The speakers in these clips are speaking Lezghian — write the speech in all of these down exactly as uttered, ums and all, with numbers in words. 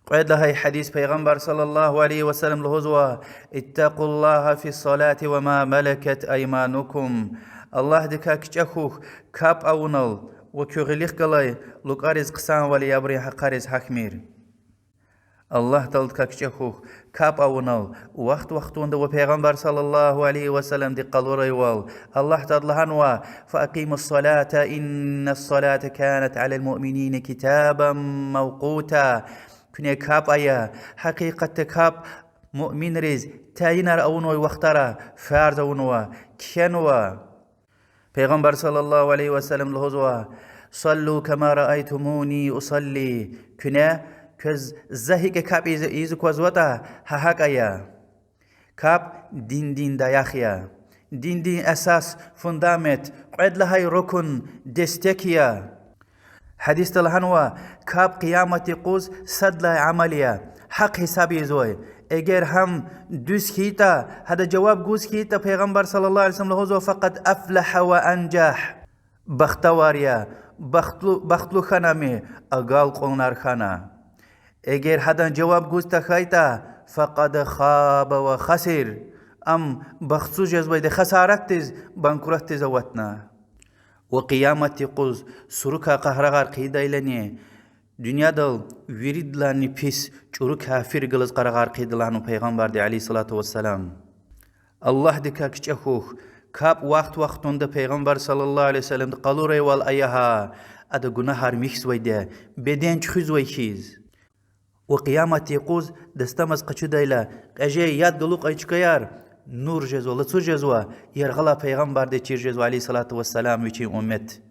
Кьвед лагьай гьадис, Пайгъамбар صلى الله عليه وسلم лугьузва: اتقوا الله في الصلاة وما ملكت أيمانكم. Аллагьдикай кичӀе хьухь, капӀ авунал ва куь гъилихъ галай лукӀариз хъсанвал ябурун гьахъариз гьахьмир. Аллагь Тааладикай кичӀе хьухь, капӀ авунал, вахт-вахтунда ва Пайгъамбар صلى الله عليه وسلمди къалурайвал. Аллагь Таалади лагьанва: فأقيموا الصلاة إن الصلاة كانت على المؤمنين كتابا موقوتا. Куьне капӀ ая, гьакъикъатда капӀ муъминриз тайинар авунвай вахтара фарз авунва, кхьенва. Пайгъамбар صلى الله عليه وسلم лугьузва: صلوا كما رأيتموني أصلي. Куьне, квез за гьикӀ капӀ ийиз, ийиз аквазватӀа, гьа гьакӀ ая. КапӀ диндин даях я. Диндин асас, фундамент, кьвед лагьай рукун, дестек я. Гьадисда лагьанва: капӀ Къиямат юкъуз сад лагьай амал я, гьахъ гьисаб ийизвай. Эгер гьам дуьз хьайитӀа, гьада жаваб гуз хьайитӀа, Пайгъамбар صلى الله عليه وسلم лугьузва: فقد أفلح وأنجح. Бахтавар я, бахтлу, бахтлу хьана ам, агалкьунар хьана. Эгер гьадан жаваб гуз тахьайтӀа, فقد خاب وخسر. Ам бахтсуз жезвайди, хасаратдиз, банкротдиз аватна. Ва Къиямат юкъуз сурукай къарагъар хъийидайлани, дуьньядал виридалайни пис чӀуру кафиррихъ галаз къарагъар хъийида лагьанва Пайгъамбарди عليه الصلاة والسلام. Аллагьдикай кичӀе хьухь, капӀ вахт-вахтунда Пайгъамбар صلى الله عليه وسلمди къалурайвал ая гьа, ада гунагьар михьзавайди я, беден чуьхуьзвай хьиз. Ва Къиямат юкъуз дастамаз къачудайла, кьеже яд галукьай чкаяр нур жезва, лацу жезва, яргъалай Пайгъамбарди чир жезва عليه الصلاة والسلام вичин уммет.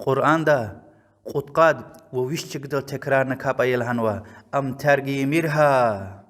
Къуръанда кьудкъад ва виш чкадал текрарна капӀ ая лагьанва, ам тергимир гьа.